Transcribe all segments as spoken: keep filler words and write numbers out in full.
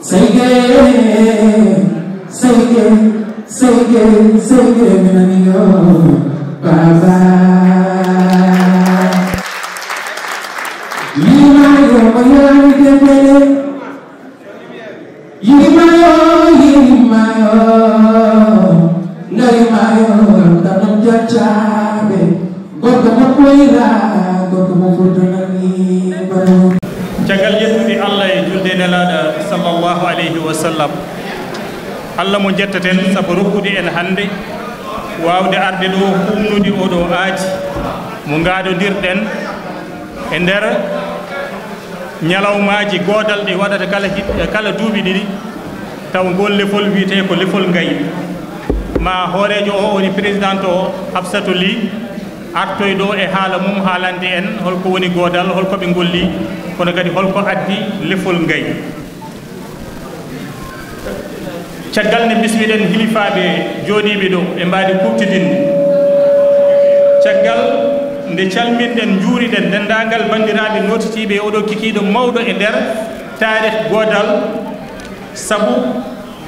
Seyge, seyge, seyge, seyge, mi nani yo, baba. Yima yo, mo yami de bele. Yima yo, yima yo. Ngari ma yo, tanam jacabe. Gorko mo ɓoyra, gorko mo furtanani baro. Caggal yettude Allah e julde nelaaɗo sallallahu alayhi wa sallam, Allah mo njettaten sabu rokkude en hannde waawde arde ɗo huumnude oɗo aadi mo ngaadondirɗen e nder ñalawmaaji goodal ɗi waɗata kala hit-, kala duuɓi ɗiɗi, taw ngol lefol wiyetee ko lefol Ngayi. Ma hooreejo o woni présidente o, Hafsatu Ly, artoy ɗo e haala mum, haalande en holko woni goodal, holko ɓe ngolli, kono kadi holko addi lefol Ngayi. Caggal nde bismiɗen hilifaaɓe jooɗiiɓe ɗo e mbaadi kuuɓtidinndi, caggal nde calminɗen, njuuriɗen denndaangal banndiraaɓe nootitiiɓe e oɗo kikiiɗo mawɗo e nder taarih goodal, sabu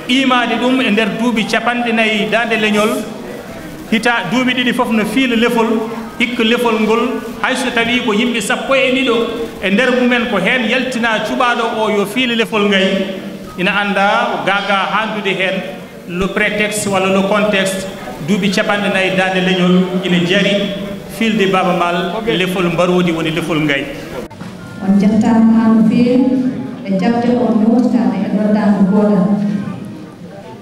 qiimaade ɗum e nder duuɓi capanɗe nayi daande leñol, hita duuɓi ɗiɗi fof no fiila lefol, hikka lefol ngol, hay so tawii ko yimɓe sappo e ɗiɗo e nder mumen, ko heen yaltinaa cuɓaaɗo o yo fiila lefol Ngayi, ina anndaa o gaagaa haaldude heen le prétexte walla le contexte, duuɓi capanɗe nayi daande leñol ina jari fiilde Baaba Maal lefol mbaroodi woni lefol Ngayi. On njettaama haa no feewi e jaɓde on nootitaade e noddaandu goodal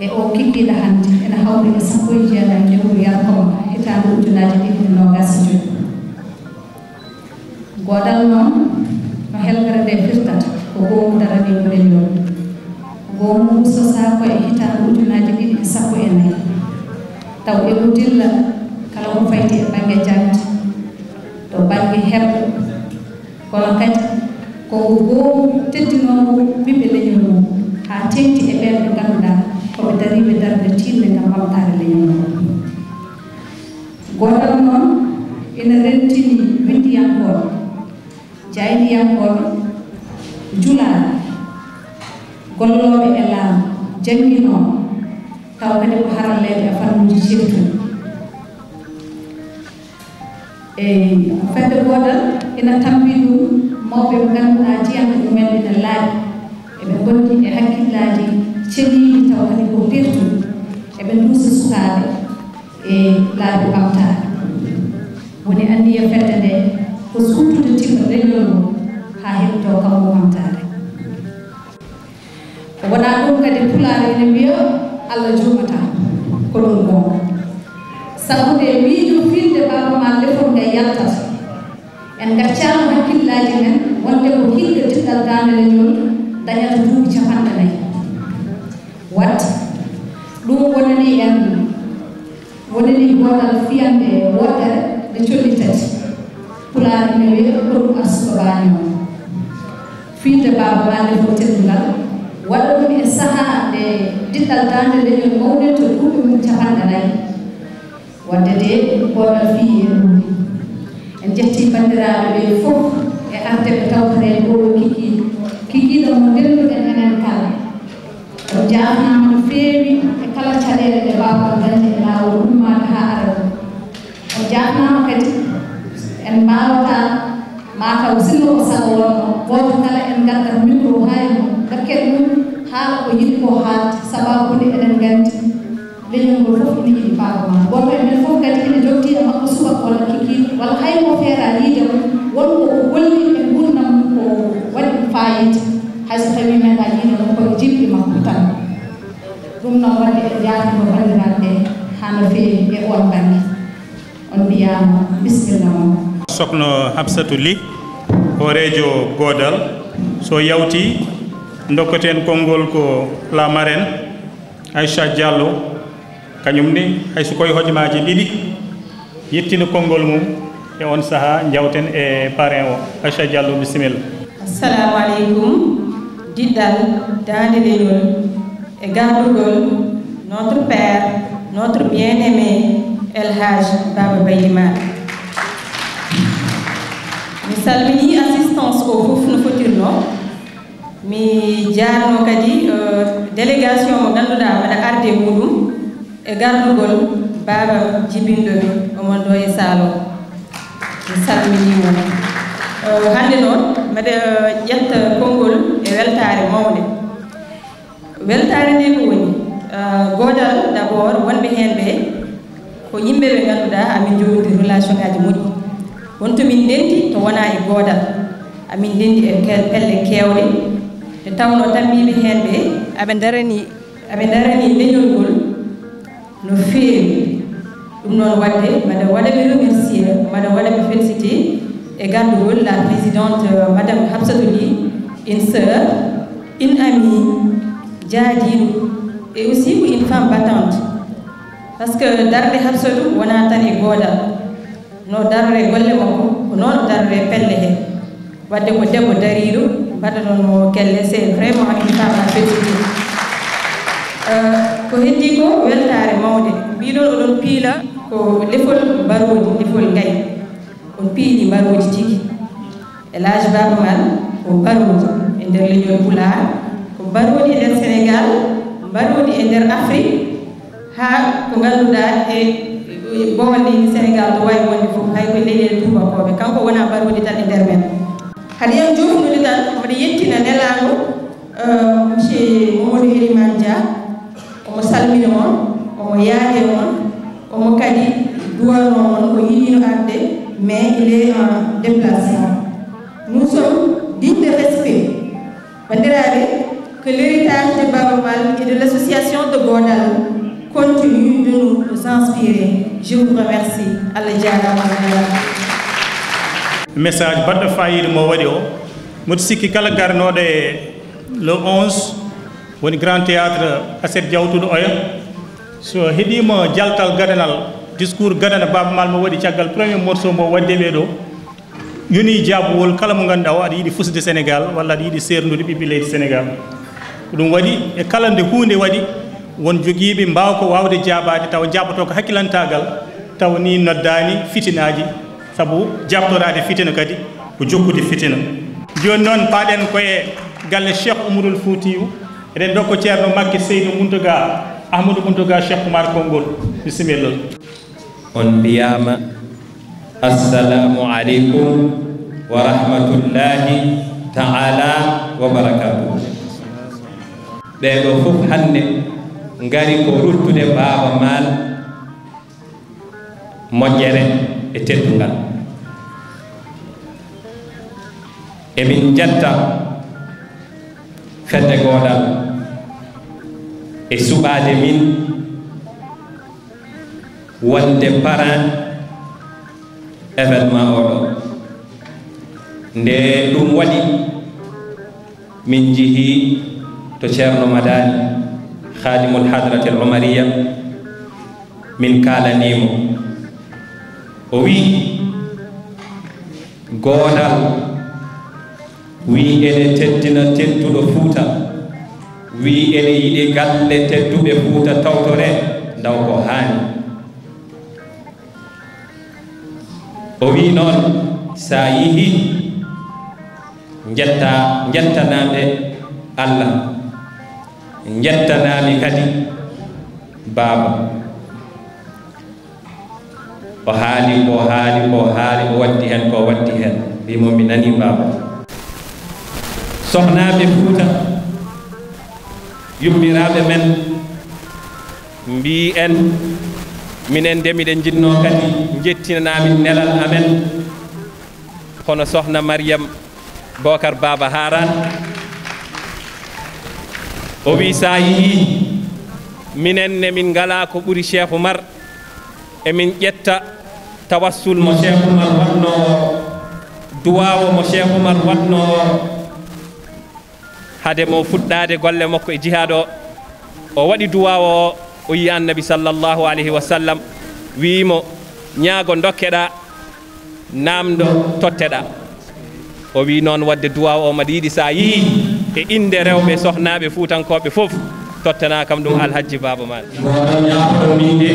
e oo kikiiɗe hannde, ene hawri e sappo e jeeɗa lewru yarkoma hitaande ujunaaji ɗiɗi e noogaas e joy. Goodal noon, no helmere nde firtata, ko goomu daraniingu leñol. Goomu ngu sosaa ko e hitaande ujunaaji ɗiɗi e sappo e nayi. Taw emo dilla kala ko fayti e bannge jaŋde, to bannge heblo, kono kadi ko ngu goomu teddinoongu ɓiɓɓe leñol mum, haa teeŋti e ɓeen ɓe ngannduɗaa ko ɓe dariiɓe darnde tiiɗnde ngam ɓamtaare leñol ngol. Goodal noon ina rentini winndiyankooɓe, jaayndiyankooɓe, julaaɓe, gollooɓe e laamu, jannginooɓe, taw kadi ko haralleeɓe e fannuuji ceertuɗi. Eey, fedde goodal ina tammbii ɗum mawɓe ɓe ngannduɗaa jiyanɗe mumen ina laaɓi, eɓe ngondi e hakkillaaji ceniiɗi taw kadi ko peertuɗi, eɓe nduusa sukaaɓe e laabi ɓamtaare. Woni anniya fedde nde ko suutude timma leñol ngol haa heɓtoo kammu ɓamtaare. Ko wonaa ɗum kadi, Pulaar ina mbiya, Allah juumataa. Ko ɗum goonga. Sabu nde miijo fiilde Baaba Maal lefol Ngayi yaltata, en ngaccaano hakkillaaji men wonde ko hikka diɗɗal daande leñol dañata duuɓi capanɗe nayi. Wat, ɗum wonani en, wonani goodal fiyande wootere nde colli tati. Pulaar ina wiya ko ɗum arsuka baaño. Fiilde Baaba Maal lefol teddungal, waɗa ɗum e sahaa nde diɗɗal daande leñol mawnirta duuɓi mum capanɗe nayi. Wadde de, goodal fii e ɗum. En njetti banndiraaɓe ɓe fof e arde ɓe tawtoreede oo kikiiɗe, kikiiɗe mo ndennduɗen enen kala. On njaafnaama no feewi e kala caɗeele ɗe mbaawɗon dañde e laawol ummaade haa ara ɗo. On njaafnaama kadi, en mbaawataa, maa taw sinno ko sago wonno, gooto kala en ngaddat micro haa e mum, dokken ɗum haala ko yiɗi ko haalde, sabaabu nde eɗen nganndi leñol ngol fof ina yiɗi Baaba Maal. Gooto e men fof kadi ina jokki e makko subaka walla kikiiɗe, walla hay mo feeraa yiide mo, won ko o golli e nguurndam mum ko waɗi ɗum faayiida, hay so tawii meeɗaa yiide mo koye jimɗi makko tan. Ɗum noon waɗi en njaafniima banndiraaɓe ɓe haa no feewi e oon bannge. On mbiyaama, bisimilla mon. Sokno Hafsatu Ly, hooreejo goodal, so yawti ndokkoten konngol ko la marraine, Aïcha Diallo, kañum ne, hay so koye hojomaaji ɗiɗi, yettina konngol mum e on sahaa, njawten e parrain o. Aïcha Diallo, bisimilla. Assalamu aleykum. Diɗɗal daande leñol e gardugol notre père, notre bien-aimé El Hadj Baba Baydy Maal. Mi salmini assistance o fof no fotirno. Mi jaarno kadi, eh, délégation mo ngannduɗaa mbaɗa arde muɗum e gardugol baaba jibinɗo mi omon ɗo e saalo. Mi salminii mo. Eh, hannde noon, mbeɗa ƴetta konngol e weltaare mawnde. Weltaare nde ko woni, eh, goodal d'abord, wonɓe heen ɓe ko yimɓe ɓe ngannduɗaa amin njogori relation ngaaji moƴƴi. Won to min ndenndi to wonaa e goodal. Amin ndenndi e ke-, pelle keewɗe. Nde tawnoo tambiiɓe heen ɓe, aɓe ndarani, aɓe ndarani leñol ngol no feewi. Ɗum noon waɗde, mbaɗa waɗa ɓe remercier, mbaɗa waɗa ɓe féliciter e gardugol la présidente, euh, madame Habsatou Ly, une sœur, une amie, jaadiiɗo, et aussi ko une femme battante. Parce que darde Habsatou wonaa tan e goodal. No daroree golle makko, ko noon o daroree pelle he. Waɗde ko debbo dariiɗo, mbaɗanon mo kelle, c'est vraiment une femme à féliciter. Euh, ko heddii ko weltaare mawnde. Mbiɗon oɗon piila ko lefol mbaroodi, lefol ngayi. On piili mbaroodi tigi. El Hadj Baaba Maal ko mbaroodi e nder leñol Pulaar, ko mbaroodi e nder Sénégal, mbaroodi e nder Afrique. Haa ko ngannduɗaa e, e boowal leydi Sénégal to waawi wonde fof, hay ko e leyɗeele tuubakooɓe, kanko wonaa mbaroodi tan e nder men. Hade en joofnude tan, mboɗo yettina nelaaɗo, euh, monsieur Mamadou Elimane Dia, omo salmina mon, omo yaade mon, omo kadi duwanoo mon, o yiɗino arde, mais il est en déplacement. Nous sommes dignes de respect. Banndiraaɓe, que l'héritage de Baaba Maal et de l'association de Goodal continue de nous inspirer. Je vous remercie. Allah jaaraama, Allah jaaraama. Message baɗɗo faayiida mo waɗi o, mboɗo sikki kala garnooɗo e le onze, woni Grand Théâtre Aset Jawtuɗo Oya, so heɗiima jaltal gadanal, discours gadana Baaba Maal mo waɗi caggal premier morceau mo waɗde ɓee ɗoo, yoni jaabuwol kala mo ngannduɗaa o aɗa yiɗi fusde Sénégal walla aɗa yiɗi seerndude ɓiɓɓe leydi Sénégal. Ko ɗum waɗi e kala nde huunde waɗi, won jogiiɓe mbaawka waawde jaabaade tawa jaaboto ko hakkilantaagal, tawa ni noddaani fitinaaji, sabu jaabotoraade fitina kadi ko jokkude fitina. Jooni noon, paaɗen ko e galle Cheikh Oumarul Foutiyou, eɗen ndokka Ceerno Makki Seydou Mountaga, Ahmadou Mountaga Cheikh Oumar konngol. Bisimilla. On mbiyaama, "Assalaamu aleykum wa rahmatullaahi ta'aalaa wa barakaatuh." Ɓee ɗoo fof hannde ngari ko ruttude Baaba Maal moƴƴere e teddungal. Emin njetta Fedde Goodal e suɓaade min wonde parrain événement oo ɗoo. Nde ɗum waɗi, min njehii to Ceerno Madani, Khadimul Hadratil Umariya, min kaalanii mo. O wiyi, Goodal wiyi ene teddina tedduɗo Fuuta, wiyi ene yiɗi galle tedduɓe Fuuta tawtoree, ndaw ko haani. O wiyi noon, so a yehii, njetta, njettanaa-mi Allah, njettanaa-mi kadi Baaba. O haali ko haali ko haali, o waddi heen ko waddi heen. Mbii mo, mi nanii Baaba. Sohnaaɓe Fuuta, yummiraaɓe men, mbii en, minen de miɗen njinnoo kadi njettinanaa min nelal amen, hono Sohna Mariyam Bookar Baaba Haaraan. O wii, so a yehii, minen ne min ngalaa ko ɓuri Cheikh Oumar. Emin ƴetta tawassul mo Cheikh Oumar waɗnoo, duwaawo mo Cheikh Oumar waɗnoo, hade mo fuɗɗaade golle makko e jihaad o. O waɗi duwaawo o, o yii Annabi sallallahu alayhi wa sallam, wii mo, ñaago dokkeɗaa, naamndo totteɗaa. O wii noon, waɗde duwaaw o, mbaɗa yiɗi so a yehii e innde rewɓe sohnaaɓe fuutankooɓe fof, tottanaa kam ɗum Alhajji Baaba Maal. Gooto ñaakoto min de,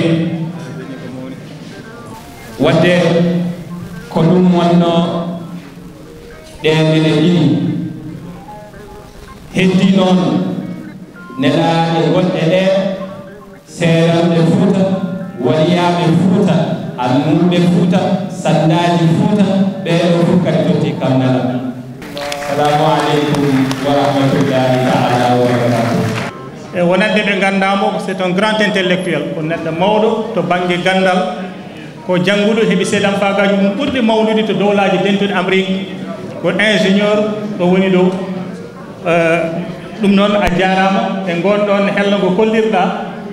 waɗde ko ɗum wonnoo ɗee geɗe ɗiɗi. Heddi noon nelaaɗe goɗɗe ɗe, seeranɓe Fuuta, waliyaaɓe Fuuta, almuuɓe Fuuta, sannaaji Fuuta, ɓee ɗoo fof kadi totti kam nela. Salaamu aleykum wa rahmatullaahi taala wa barakaatuh. E wonande ɓe nganndaa mo, c'est un grand intellectuel, ko neɗɗo mawɗo to bannge ganndal, ko jannguɗo, heɓi seedanfaagaaji mum ɓurɗi mawnude to dowlaaji dentuɗi Amérique, ko ingénieur o woni ɗo. Eh, ɗum noon, a jaaraama e ngoon ɗoon hello ngo kollirɗaa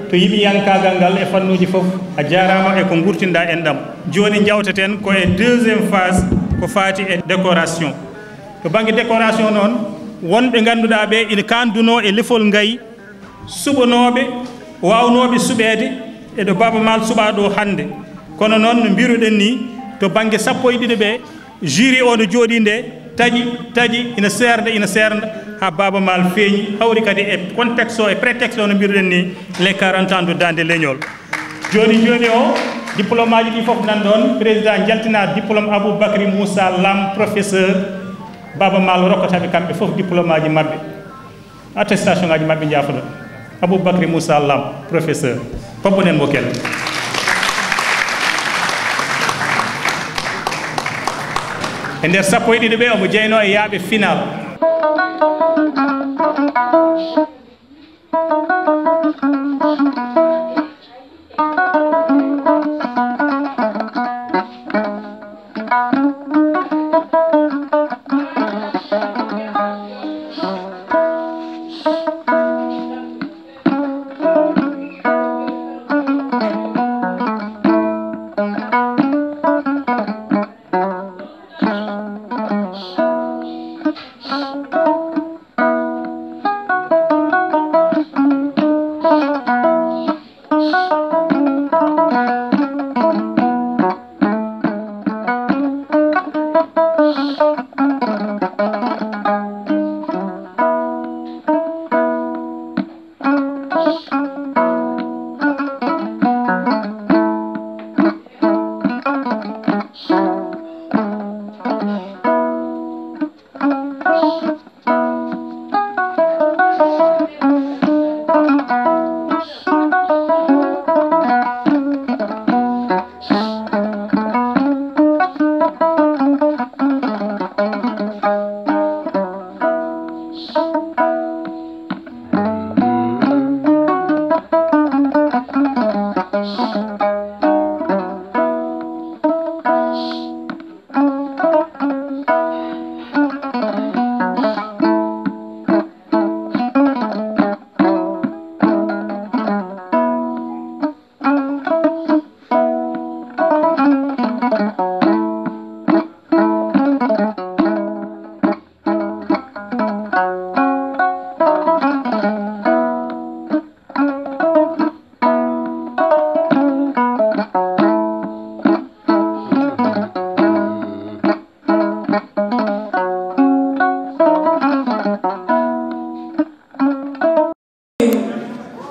to yiɓiyankaagal ngal e fannuuji fof. A jaaraama e ko nguurtinɗaa enɗam. Jooni njawteten ko e deuxième phase ko faati e décoration. To bannge décoration noon, won ɓe ngannduɗaa ɓe ina kaandunoo e lefol ngayi, suɓanooɓe, waawnooɓe suɓeede e ɗo Baaba Maal suɓaa ɗo hannde. Kono noon, no mbiruɗen nii, to bannge sappo e ɗiɗo ɓe, jury o no jooɗii nde, taƴi, taƴi, ina seernda, ina seernda, haa Baaba Maal feeñi, hawri kadi e contexte o, e prétexte o no mbiruɗen nii, les quarante ans de Daande Leñol. Jooni, jooni o, diplôme aji ɗi fof nan ɗoon, président jaltina diplôme Aboubacry Moussa Lam, professeur, Baaba Maal rokkata ɓe kamɓe fof diplôme aji maɓɓe. Attestation ngaji maɓɓe njaafoɗon. Aboubacry Moussa Lam, professeur. Pabbonen mo kel. E nder sappo e ɗiɗo ɓe, omo jeynoo e yaaɓe final.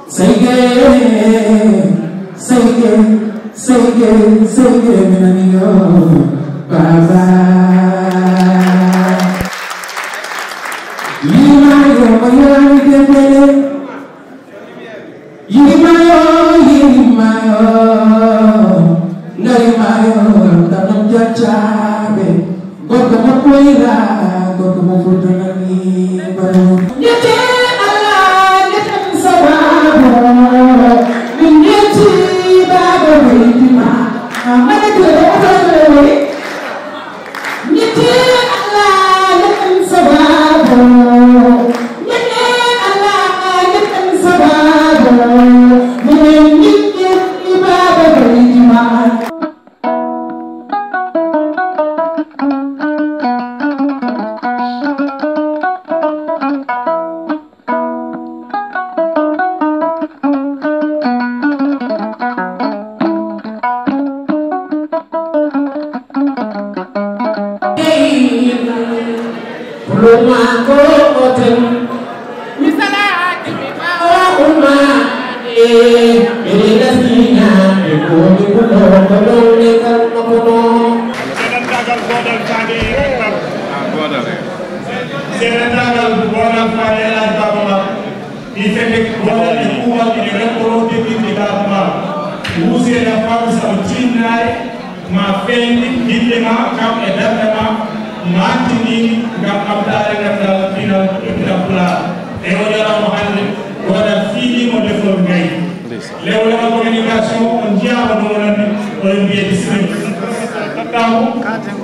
Seyge, seyge, seyge, seyge, mi nani yo, baba. Yima yo, mo yami debele. Yima yo, yima yo, ngari ma yo, tanam jacabe. Gorko mo Koyra, gorko mo Fuuta Nani, baro. Ñete Allah, ñeten sababu. Min ñeti baba Baydima. Amana ko ko ko. Ñete Allah, ñeten sababu. Ñete Allah, ñeten sababu. Min ñeti baba Baydima. Seeɗa tagal Boonal Faade El Hadj Baaba Maal. Il fait que gollal e kuuɓal ine repporo teddinde Baaba Maal. Wuuseede a faamu sabu tiinnaare ma feeñde, yiɗde ma kam e darnde ma maantiniimi ngam ɓamtaare ɗemngal pinal e pinal Pulaar. E o jarama hannde gollal fiiliimo defol ngayni. Lewlewa communication on njiyaama ɗo wonande oɗon mbiye bisimilla. Taw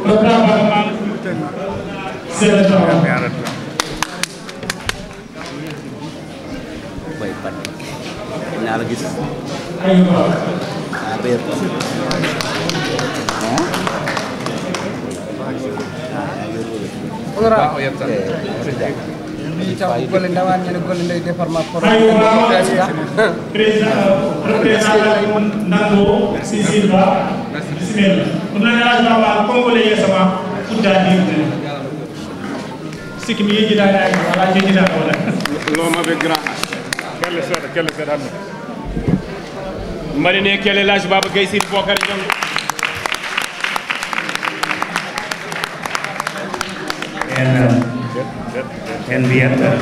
ɗo tawa seeɗa tawa. Boy Pat. Naa la gis. Aywa. Ah, beer ko. Hein? Ah, beer ko. Honorable. Eh, président. Min taw golle ndawaani ñande golle nder département Podor. Président. Président, représentant Nando Cécile Ba, bisimilla. Ɗum nani alaa jamba konngol e yeeso ma, udda dirde. Sikki mi yejjitaani hay, alaa jejjitaani wala. Looma ɓe grand. Kelle seeɗa, kelle seeɗa hannde. Mbaɗene kelle El Hadj Baba Gaye Sidi Bokar Dieng. En, en mbiyat, eh,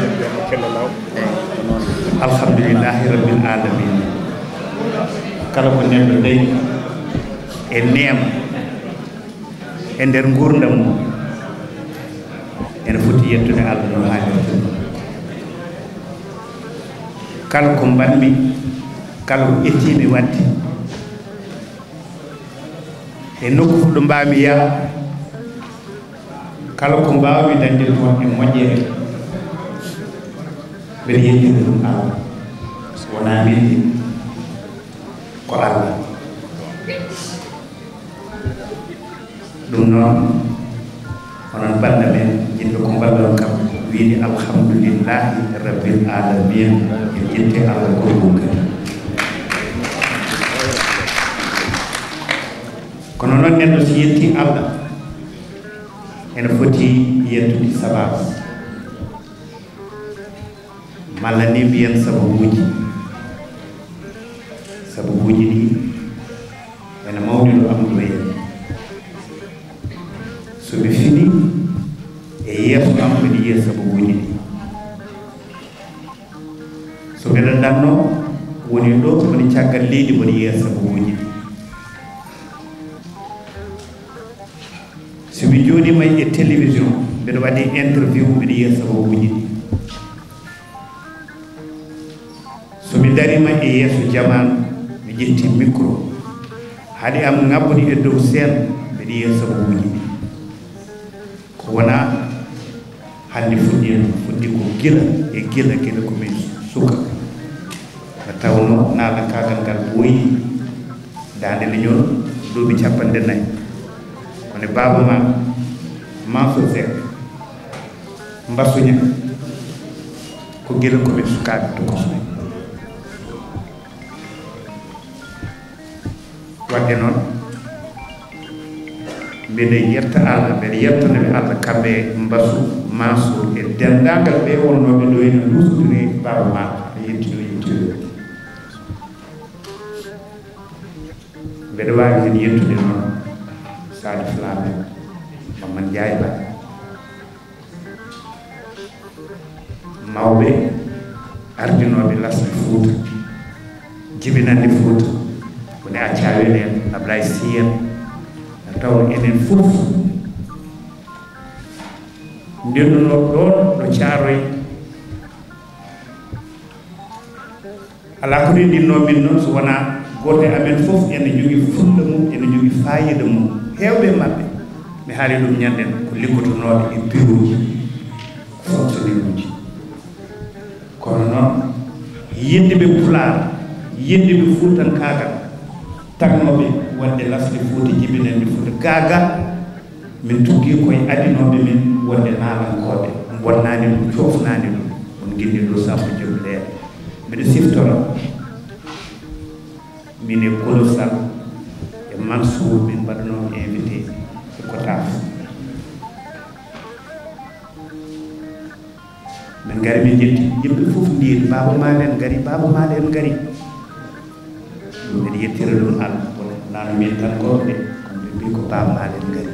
alhamdulillahi rabbil alamin. Kala ko neɗɗo dañi e neema e nder nguurndam mum, ene foti yettude Allah no haanirta ni. Kala ko mbaɗmi, kala ko ƴettiimi waɗde, e nokku fof ɗo mbaawmi yaha, kala ko mbaawmi dañde toon e moƴƴere, mbeɗa yettira ɗum Allah. So wonaa min de, ko Allah. Ɗum noon, onon bannda men, jiɗɗo ko mballon kam, wiide alhamdulillahi rabbil alamin, en ƴetti Allah ko ɗum kadi. Kono noon, neɗɗo so yetti Allah, ene foti yettude sababu. Malla ni mbiyen sababuuji. Sababuuji ɗi ene mawni no am ɗo en. So mi fini e yeeso am, mbiɗa yiya sababuuji ɗi. So mbeɗa ɗanno, woni ɗo, woni caggal leydi, mboɗo yiya sababuuji ɗi. So mi jooɗiima e télévision, mbeɗa waɗi interview, mbeɗa yiya sababuuji ɗi. So mi dariima e yeeso jamaanu, mi ƴetti micro, haaɗi am ŋabbude e dow scène, mbeɗa yiya sababuuji ɗi. Ko wonaa hannde fuɗɗi, fuɗɗi ko gila e gila, gila ko min suka. Nde tawnoo naalankaagal ngal ɓooyi Daande Leñol duuɓi capanɗe nayi. Kono Baaba Maal, Mansour Seck, Mbasu Ñaŋ, ko gila ko min sukaaɓe tokosɓe. Waɗde noon, mbeɗa yetta Allah, mbeɗa yettana ɓe Allah, kamɓe Mbasu, Mansour e denndaangal ɓe wonnooɓe ɗo ene nduusodiri Baaba Maal, ɓe yettino yettoyoo. Mbeɗa waawi heen yettude noon Salif Lam, Mamman Njaay Ba. Mawɓe ardinooɓe lasɓe Fuuta, jibinande Fuuta, woni Accawel en, Ablaye Sy en, taw enen fof ndennunoo ɗoon ɗo Caaroy. Alaa ko renndinno min noon so wonaa gooto e amen fof ene jogii fulla mum, ene jogii faayiida mum. Heewɓe e maɓɓe, mi haali ɗum ñanden, ko liggotonooɓe e birooji, ko fonctionnaire uji. Kono noon, yiɗde ɓe Pulaar, yiɗde ɓe Fuutankaagal, tagnooɓe waɗde lasde Fuuta, jibinande Fuuta gaaga, min tuggii koye adinooɓe min wonde naalankooɓe, bonnaani ɗum, coofnaani ɗum, on nginndi ɗo sappo joom leer. Mbiɗa siftora, min e Kolo Sall e Mansour, min mbaɗanoo invité e Kotaf. Min ngari, min njetti yimɓe fof, ndiin Baaba Maal en ngari, Baaba Maal en ngari. Ɗum mbiɗa yettira ɗum Allah, kono naano min tan gooto de, kono ɓe mbi ko Baaba Maal en ngari.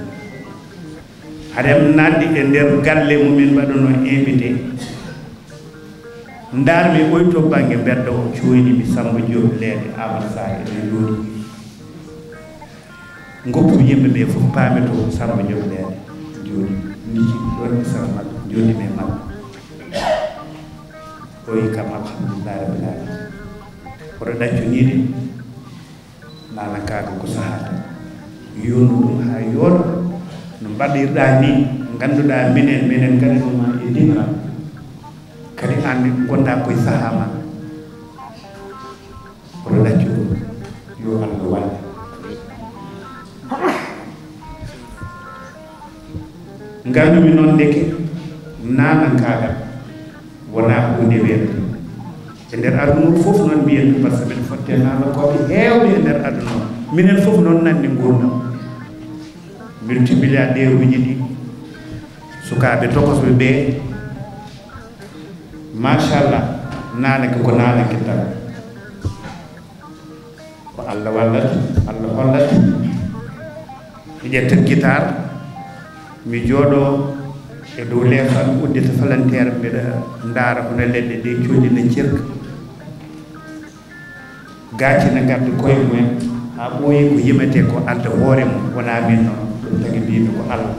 Adem naatde e nder galle mo min mbaɗuno invité. Ndaar mi oy to bannge mbedda o, cooyni mi Samba Diop Leeɗe, Amadou Sarr ene jooɗi. Ngoppu yimɓe ɓe fof paame to Samba Diop Leeɗe jooɗi. Miji ɗon e sara maɓɓe, jooɗi me maɓɓe. O wi kam, "Alhamdulillahi Rabbil Alamin." Oɗo ɗaccunii de. Naana kaaka ko sahaa tan. Yonnu ɗum haa yooɗa. No mbaɗirɗaa ni, ngannduɗaa minen, minen ngaɗi ɗum ma e dimra. Kadi aan ngonɗaa koye sahaa ma. Oɗo ɗaccu ɗum. Yo Allah walle. Nganndumi noon ndeke naanankaagal wonaa huunde weeɓde. E nder aduna o fof noon mbiyen ɗum, par ce que mbiɗa fotte naalankooɓe heewɓe e nder aduna o. Minen fof noon nanndi nguurndam. Multimilliardaire uji ɗi, sukaaɓe tokosɓe ɓe, machallah, naanake ko naanake tan. Ko Allah wallata, Allah hollata. Mi ƴetta guitar, mi jooɗo e dow leeso am, uddita palanteer, mbiɗa ndaara hono leɗɗe ɗe coodi na cirka. Gaaci na ngadda koye mumen, haa ɓooyi ko yimete ko adda hoore mum, wonaa min noon. Ɗum tagi mbiymi ko Allah.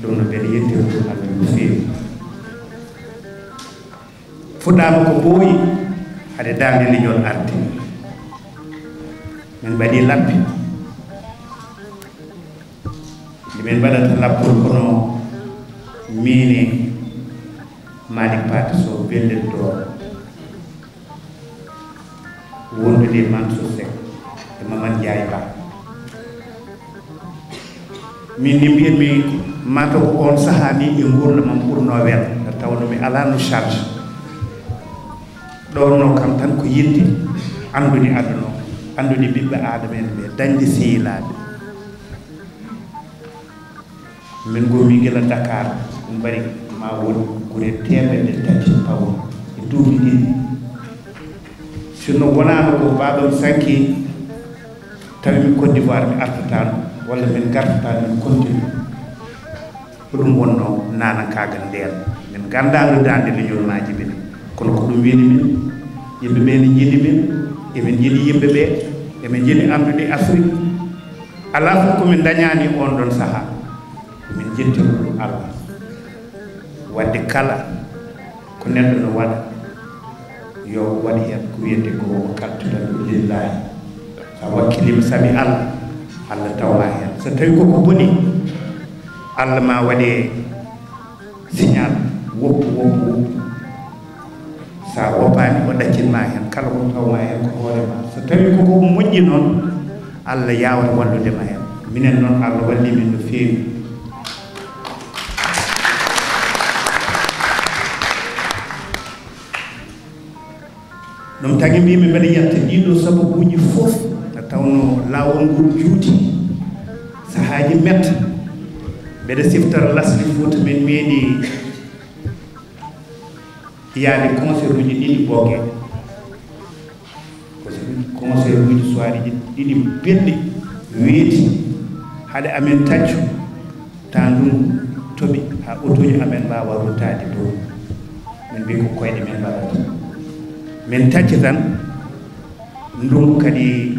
Ɗum no mbeɗa yettii ɗum Allah no feewi. Fuɗɗaama ko ɓooyi, hade Daande Leñol arti. Min mbaɗi lappi. Nde min mbaɗata lappol kono miin e Malick Pathé Sow Bellet Doro. Wondude e Mansour Seck e Mamadou Ndiaye Ba. Min ni mbiyatmi, mataw ko oon sahaa ni e nguurndam am ɓurnoo welde, nde tawnoo mi alaano charge. Ɗoon kam tan ko yiɗde anndude aduna o, anndude ɓiɓɓe aadama en ɓe, dañde sehilaaɓe. Min ngoomi gila Dakar, ɗum mbaɗi ma won gure teemedde tati paw e duuɓi ɗiɗi. Sinno wonaano ko baabam sanki, tawi mi Côte d'Ivoire, mi artataano, walla min ngartataano, min continue. Ko ɗum wonnoo naanankaagal ndeen. Min nganndaano Daande Leñol maaji minen. Kono ko ɗum weli min, yimɓe ɓe ne njiɗi min, emin njiɗi yimɓe ɓe, emin njiɗi anndude Afrik. Alaa fof ko min ndañaani oon ɗoon sahaa. Min njettii ɗum Allah. Waɗde kala ko neɗɗo no waɗa, yo waɗ heen ko wiyetee ko wakkaltu tan lillaahi. So a wakkiliima sabi Allah, Allah tawa ma heen. So tawii koko boni, Allah ma waɗe signal, woppu, woppu, woppu. So a woppaani, o ɗaccinma heen. Kala ko taw ma heen ko hoore ma. So tawii koko moƴƴi noon, Allah yaawata wallude ma heen. Minen noon, Allah walli min no feewi. Ɗum tagi mbimi mbeɗa yetta ɗiɗo sababuji fof, nde tawno laawol ngol juuti, sahaaji metta. Mbeɗa siftora Lasli Fouta, min meeɗi yaade concert uji ɗiɗi Boge. Concert uji soirée ji ɗiɗi belɗi weeti, haade amen taccu. Taa ndun toɓi haa otooji amen mbaawa ruttaade dow. Min mbii ko koyɗe men mbaɗata. Min tacci tan, ndun kadi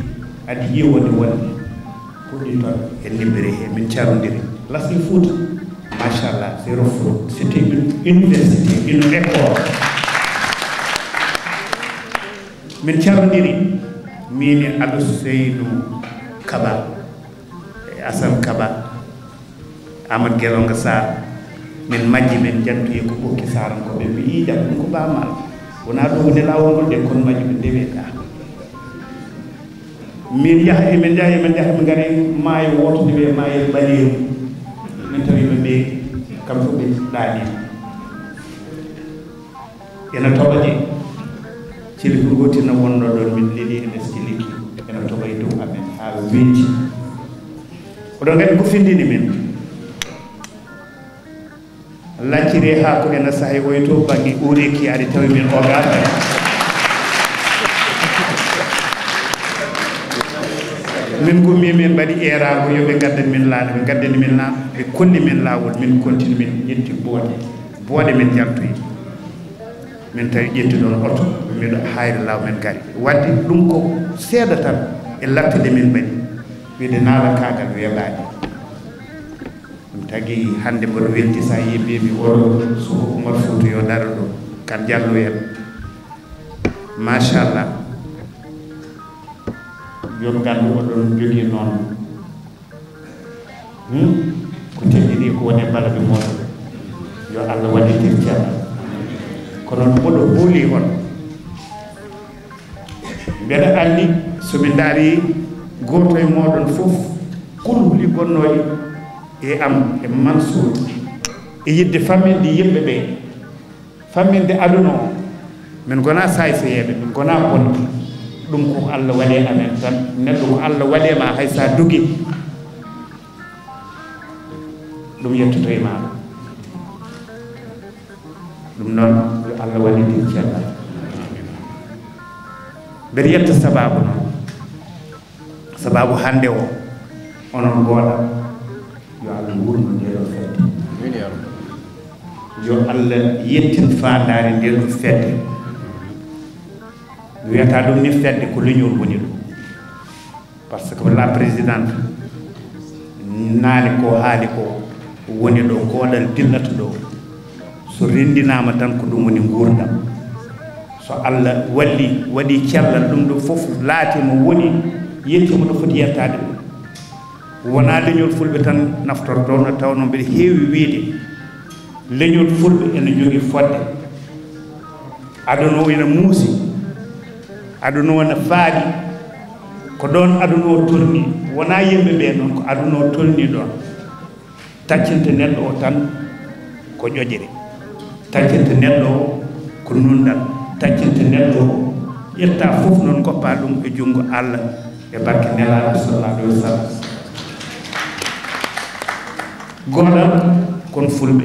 adi yiwonde wonde puɗɗi toon e nibbere he. Min carondiri. Lasli Fouta, machallah, zéro faute. C'était une université, une école. Min carondiri, min e Alou Seynou Kaba. E Assane Kaba, Amadou Gelonga Sarr, min majji, min njantoyi ko ɓokki Sarankoɓe, ɓe mbiyi, "Ƴam ɗum ko Ba Maal. Wonaa ɗo woni laawol ngol de, kono majji ɓe ndewe ka." Min njaha, emin njaha, emin njaha, min ngari maayo wooto nde wiyee Maayel Ɓaleeru. Min tawi ɓe ɓe, kam fof ɓe ɗaani. Ena toɓa de, cili ko gooti na wonno ɗon, min leli ene siliki, ena toɓa e dow amen haa weeti. Oɗon nganndi ko findini min? Lacciri haako ena sahi oy to bannge uureki, ari tawi min o gaata. Min ngummi, min mbaɗi eeraango, yo ɓe ngaddan min laaɗe, ɓe ngaddani min laaɗe, ɓe kolli min laawol, min kontini, min ƴetti booɗe, booɗe min njaltoyi. Min tawi ƴetti ɗon oto, miɗo hayre law min ngari. Wadde ɗum ko seeɗa tan e lattude min mbaɗi, wiide naalakaagal weeɓaani. Ɗum tagi hannde mboɗo welti so a yii mbiimi oɗo suka Umar Fuuta yo daro ɗo, kan Jallo en. Machallah. Yo nganndu oɗon jogii noon. Hmm? Ko teddini ko woni e balaɓe mooɗon. Yo Allah wallitir ceerno. Kono no mboɗo hooli on. Mbeɗa anndi so mi ndaari gooto e mooɗon fof, kulhuli gonnooɗi e am e Mansour e yiɗde famminde yimɓe ɓe, famminde aduna o. Min ngonaa saayseyeeɓe, min ngonaa bonɓe. Ɗum ko Allah waɗi e amen tan. Neɗɗo ko Allah waɗi e ma, hay so a dogii, ɗum yettoto e maaɗa. Ɗum noon, yo Allah wallitin ceerno. Mbeɗa yetta sabaabu noon. Sabaabu hannde o, onon ngooɗa, yo Allah wuurnu ndee ɗoo fedde. Amiin, yaa Rabbi. Yo Allah yettin faandaare ndee ɗoo fedde. Mi wiyata ɗum ni fedde ko leñol woni ɗum. Par ce que la présidente naali ko haali ko woni ɗo, gooɗal dillata ɗo. So renndinaama tan ko ɗum woni nguurndam. So Allah walli, waɗi cellal, ɗum ɗo fof laati mo woni, yetti mo ɗo foti yettaade ɗum. Wonaa leñol fulɓe tan naftortoo, no tawnoo mbeɗa heewi wiyde, leñol fulɓe ene jogii fodde. Aduna o ene muusi, aduna o ene faaɗi, ko ɗoon aduna o tolni, wonaa yimɓe ɓe noon, ko aduna o tolni ɗoon. Taccinte neɗɗo o tan ko ƴoƴre, taccinte neɗɗo o ko nunɗal, taccinte neɗɗo o ƴetta fof noon goppa ɗum e junngo Allah e barke Nelaaɗo sallallahu alayhi wa sallam. Gooɗal kon fulɓe.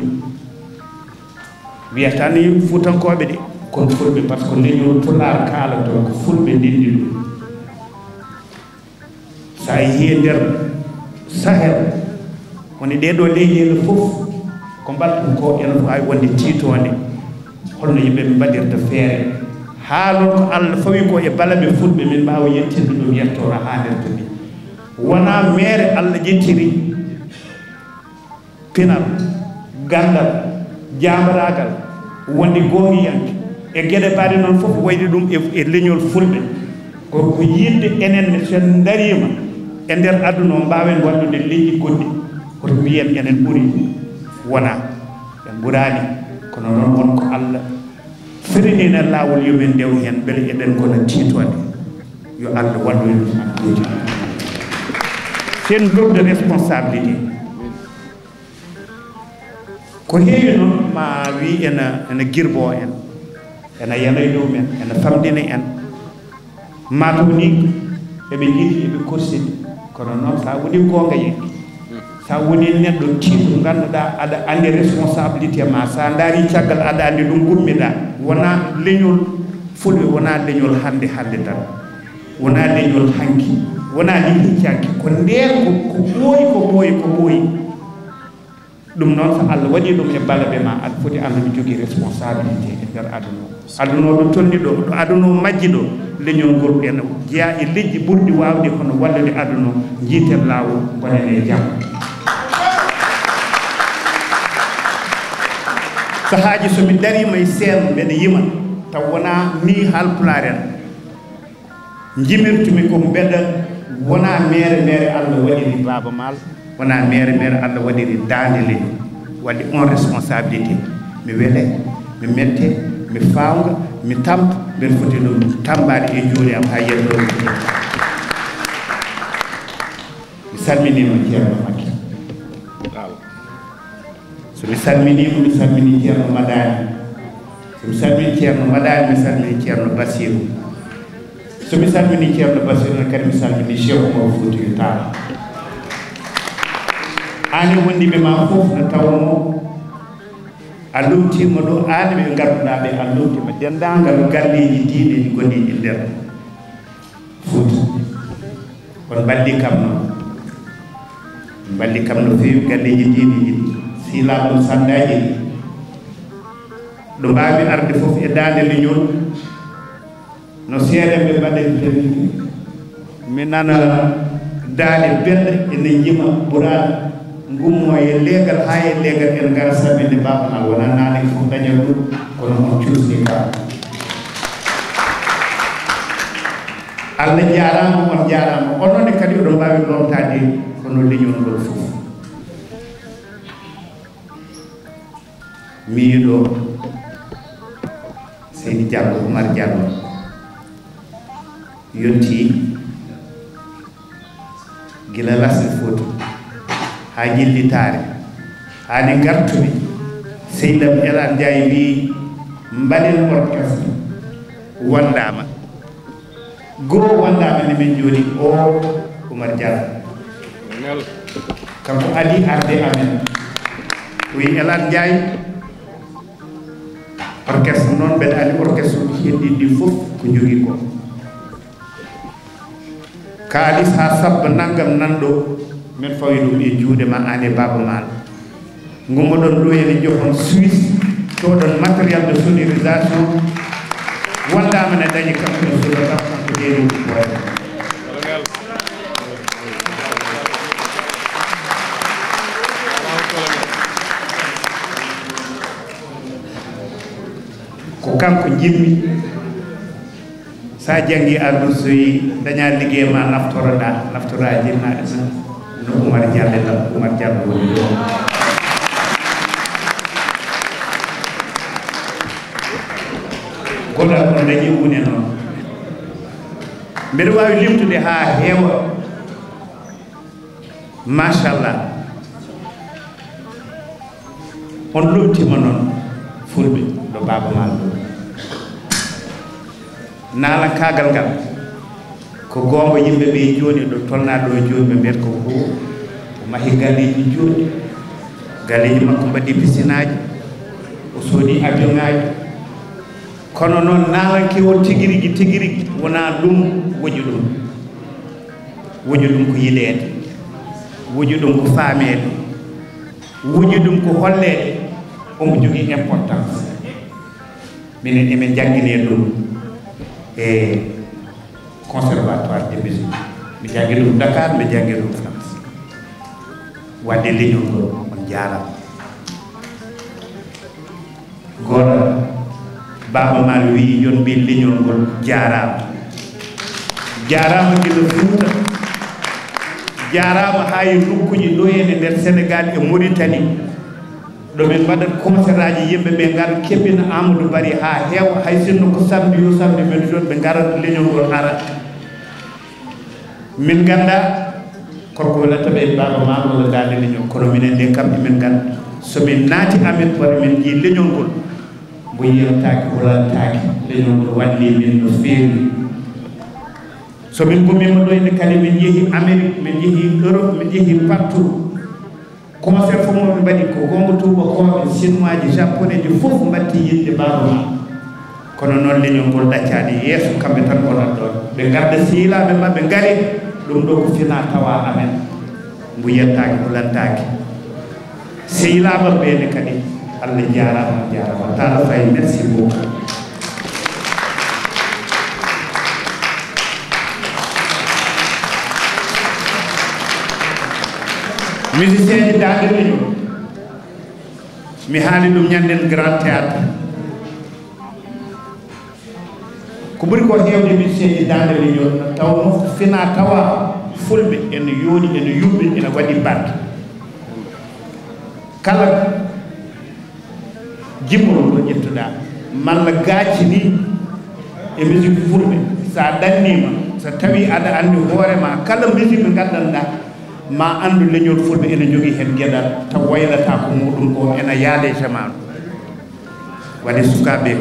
Wiyata ni Fuutankooɓe de, kono fulɓe, par ce que leñol Pulaar kaalatoo ko fulɓe ndenndi ɗum. So a yehii e nder Sahel, woni ɗee ɗoo leyɗeele fof, ko mbaɗ ɗum ko ene waawi wonde tiitoonde. Holno yimɓe ɓe mbaɗirta feere haa noon ko Allah fawi ko e balaɓe fulɓe, min mbaawa yettinde ɗum yettoore haa nder to ni. Wonaa meere Allah ƴettiri pinal, ganndal, jaambaraagal, wonde goongiyanke, e geɗe mbaɗe noon fof, wayde ɗum e, e leñol fulɓe. Ko, ko yiɗde enen ne, so en ndariima e nder aduna o, mbaawen wallude leyɗe goɗɗe, hoto mbiyen enen ɓuri. Wonaa, en ɓuraani, kono noon won ko Allah firinina laawol, yo min ndew heen, mbele eɗen ngona tiitoonde. Yo Allah wallu en. C'est une lourde responsabilité. Ko heewi noon ma wi ena, ena girbo en, ena yana e dow men, ena famɗina en. Mataw ni eɓe njiɗi, eɓe korsini, kono noon sa woni goonga yekki, sa woni neɗɗo tiiɗo, ngannduɗaa aɗa anndi responsabilité ma, sa ndaari caggal aɗa anndi ɗum ngummiɗaa. Wonaa leñol fulɓe, wonaa leñol hannde hannde tan, wonaa leñol hanki, wonaa leñol hecci hanki, ko ndeen ko, ko ɓooyi, ko ɓooyi, ko ɓooyi. Ɗum noon, so Allah waɗii ɗum e balaɓe ma, aɗa foti anndude jogii responsabilité e nder aduna o. Aduna o ɗo tolni ɗo, ɗo aduna o majji ɗo, leñol ngol ene jeyaa e leƴƴi ɓurɗi waawde hono wallude aduna o, njiiten laawol, ngonen e jam. Sahaaji so mi dariima e seen mbeɗa yima, taw wonaa ni Haalpulaar en. Njimirtumi ko mbeɗa wona meere meere Allah waɗiri Baaba Maal, wona meere meere Allah waɗiri Daande Leñol. Waɗi on responsabilité. Mi wele, mi mette, mi fawnga, mi tampa, mbeɗa foti ɗum tambaade e juuɗe am haa yetto. Mi salminiima Ceerno Makki. So mi salminiima, mi salmini Ceerno Madani. So mi salmini Ceerno Madani, mi salmini Ceerno Basiru. So mi salmini Ceerno Basiru ne kadi, mi salmini Cheikh Oumar Foutiyou Tall. Aan e wondiiɓe ma fof, nde tawnoo a lomtiima ɗo, aan e ɓe ngannduɗaa ɓe, a lomtiima denndaangal galleeji diine ɗi ngonɗi e nder Fouta. On mballi kam noon. On mballi kam no feewi, galleeji diine ɗi, sii laaɓam sanndaaji ɗi. Ɗo mbaawmi arde fof e daande leñol, no seeɗa ɓe mbaɗa e mi nana daande benɗe ene njima ɓuraade, ngummo e leegal haa e leegal, en ngara samminde Baaba Maal. Wonaa naane fof dañat ɗum, kono on cuusni ka. Allah jaaraama, on jaaraama. Onon ne kadi oɗon mbaawi lomtaade kono leñol ngol fof. Miiɗo Seydi Diallo, Oumar Diallo, yontii gila Lasli Fouta haa Ƴellitaare, haa nde ngartumi, Seydi am Elan Ndiaye wii, "Mbaɗen orchestre." Wondaama. Goo wondaama ne min jooni o Oumar Diallo. Kanko adii arde amen. O wii, "Elan Ndiaye, orchestre noon, mbeɗa anndi orchestre uji heddiiɗi ɗi fof ko jogii ko. Kaalis haa sabba nanngam nan ɗo, min fawi ɗum e juuɗe ma, aan e Baaba Maal. Ngummoɗon ɗo ene jofon Suisse, coodon matériel de sonorisation." Wondaama ne dañi kam ko suka kam ko ɗeɗo ko boy. Ko kanko njimmi. Sa janngi ardu, so yi daña liggey ma, naftoroɗa, naftora jinnaaɓe ma. No Oumar Diallo, Oumar Diallo woni ɗo. Goɗal ko dañi wune noon. Mbeɗa waawi limtude haa heewa. Machallah. On lomtima noon fulɓe ɗo Baaba Maal ɗo. Naalankaagal ngal ko goonga, yimɓe ɓe jooni ɗo tolnaa ɗo jooni ɓe mbiyata ko ko o mahi galleeji jooni, galleeji makko mbaɗi pisinaaji, o soodi avion ŋaaji. Kono noon naalanke o tigi rigi, tigi rigi wonaa ɗum woƴi ɗum. Woƴi ɗum ko yiɗeede, woƴi ɗum ko faameede, woƴi ɗum ko holleede omo jogii importance. Minen emin njannginee ɗum e conservatoire de musique. Mi janngi ɗum Dakar, mi janngi ɗum France. Waɗde leñol ngol, on njaaraama. Gooto, Baaba Maal wii, yon mbiy leñol ngol jaaraama. Jaaraama gila Fuuta. Jaaraama haa e nokkuuji ɗo en e nder Senegaal e Moritani. Ɗo min mbaɗat konseraaji, yimɓe ɓe ngara keɓina Amadou Barry haa heewa, hay sinno ko samedi yo samedi, min toon ɓe ngara leñol ngol ara. Min ngannda korko wela taɓe Baaba Maal walla Daande Leñol, kono minen nde kam emin ngannda. So min naati Amérique, walla min njii leñol ngol, mbo yiyataake, hulantaake, leñol ngol walli min no feewi. So min ngummiima ɗo ene kadi, min njehi Amérique, min njehi Europe, min njehi partout. Concert fof mo ɓe mbaɗi ko goonga, tuubakooɓe, chinois ji, japonais ji fof mbatti yiɗde Baaba Maal. Kono noon leñol ngol ɗaccaani yeeso, kamɓe tan ngonat ɗoon. Ɓe ngarda sehilaaɓe maɓɓe ngari, ɗum ɗo ko fina tawa amen. Mbo yettaaki, hulantaaki. Sehilaaɓe ɓe ne kadi, Allah jaaraama, on jaaraama. Talla Faye, merci beaucoup. Musicien ji Daande Leñol, mi haali ɗum ñanden Grand Théâtre. Ko ɓuri ko heewde musicien ji Daande Leñol, taw no fina tawa fulɓe ene yooɗi, ene yuɓɓi, ene waɗi barke. Kala jimmol mo ƴettuɗaa, malla gaaci ni e musique fulɓe, so a ɗanniima, so tawii aɗa anndi hoore ma, kala musique ɓe ngaddanɗaa, ma anndu leñol fulɓe ene jogii heen geɗal, taw waylataa ko muɗum ko ene yaada e jamaanu. Waɗi sukaaɓe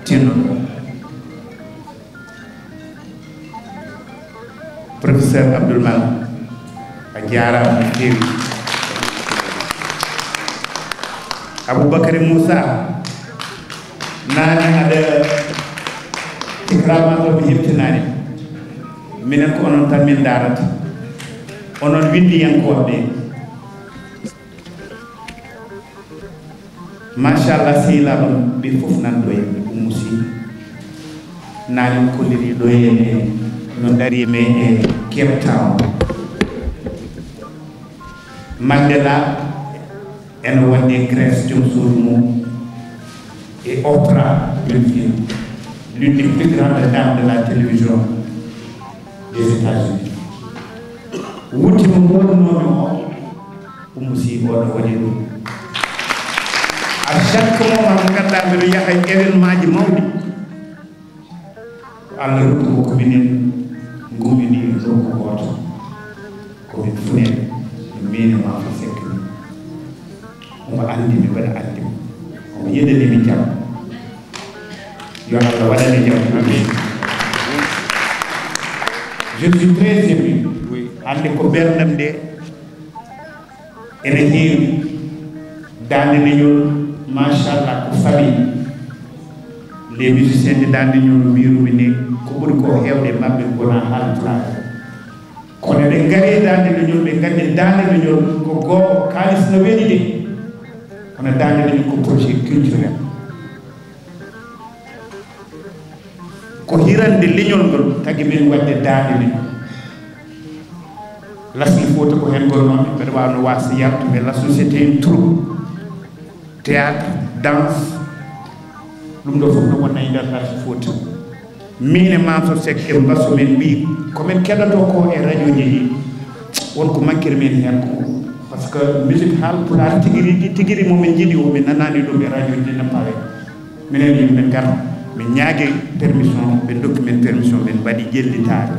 tinno ɗo. Professeur Abdoul Mal, a jaaraama no feewi. Aboubacry Moussa, naane aɗa ikrama to mi heɓtinaani. Minen ko onon tan min ndaarata. Onon winndiyankooɓe ɓe. Machallah, sehilaaɓe ɓe fof nan ɗo e Oumou Sy. Naali kolliri ɗo e no ndarii men e Cape Town. Mandela ene wonde Grèce, joom suudu mum, e Oprah Winfrey, l'une des plus grandes dames de la télévision des États-Unis. Wutte mo moɗunoomi o, Oumou Sy oɗo waɗi ɗum. À chaque moment mo ngannduɗaa mbiɗo yaha e événement ji mawɗi, ko Allah rokki mo ko minen ngummini e nokku gooto. Ko min funeeɓe, min miine ma ko sekki. Omo anndi mi, mbeɗa anndi mo. Omo yiɗani mi jam. Yo Allah waɗane jam. Amin. Je suis très ému. Hannde ko berndam nde ene heewi. Daande Leñol, machallah, ko famille. Les musiciens de Daande Leñol, mbiyumi ni, ko ɓuri ko heewde e maɓɓe ngonaa haalpulaaɓe. Kono ɓe ngari Daande Leñol, ɓe nganndi Daande Leñol ko gooto, kaalis no weli de. Kono Daande Leñol ko projet culturel. Ko hirande leñol ngol tagi min waɗde Daande Leñol. Lasli Fouta ko heen ngonnoomi, mbeɗa waawi no waasde yartude. Lasli, c'était une troupe, théâtre, danse, ɗum ɗo fof no wonna e nder Lasli Fouta. Min e Mansour Seck e mbasu men mbi ko min keɗoto ko e radio ji ɗi, won ko mankiri min heen ko, parce que musique haalpulaar tigi rigi, tigi rigi mo min njiɗi o, min nanaani ɗum e radio ji ɗi no pawe. Minen yimɓe ngar, min ñaagi permission, ɓe ndokki min permission, min mbaɗi ƴellitaare.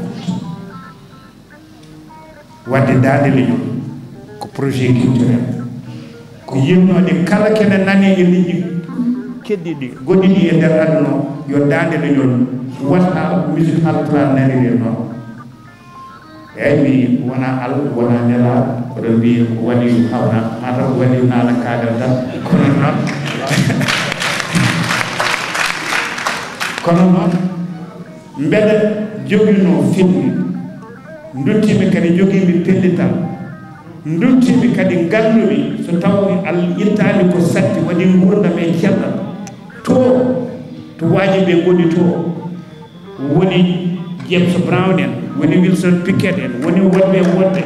Waɗde Daande Leñol ko projet culturel. Ko yimnoode kala kene nani e liƴƴi keddiɗi, goɗɗi ɗi e nder aduna o, yo Daande Leñol waɗ haa musique haalpulaar naniri e noon. Eeyi, mi wonaa Allah, wonaa nelaaɗo, oɗon mbiya ko waɗi ɗum hawna, maa taw ko waɗi ɗum naala kaadal tan, kono noon, kono noon, mbeɗa joginoo fewndo, nduttiimi kadi jogiimi pellital, nduttiimi kadi ngallumi, so tawii Allah ittaani ko satti, waɗi nguurndam e cellal, to, to waaji ɓe ngoni to, woni James Brown en, woni Wilson Pickett en, woni woɗɓe woɗɓe,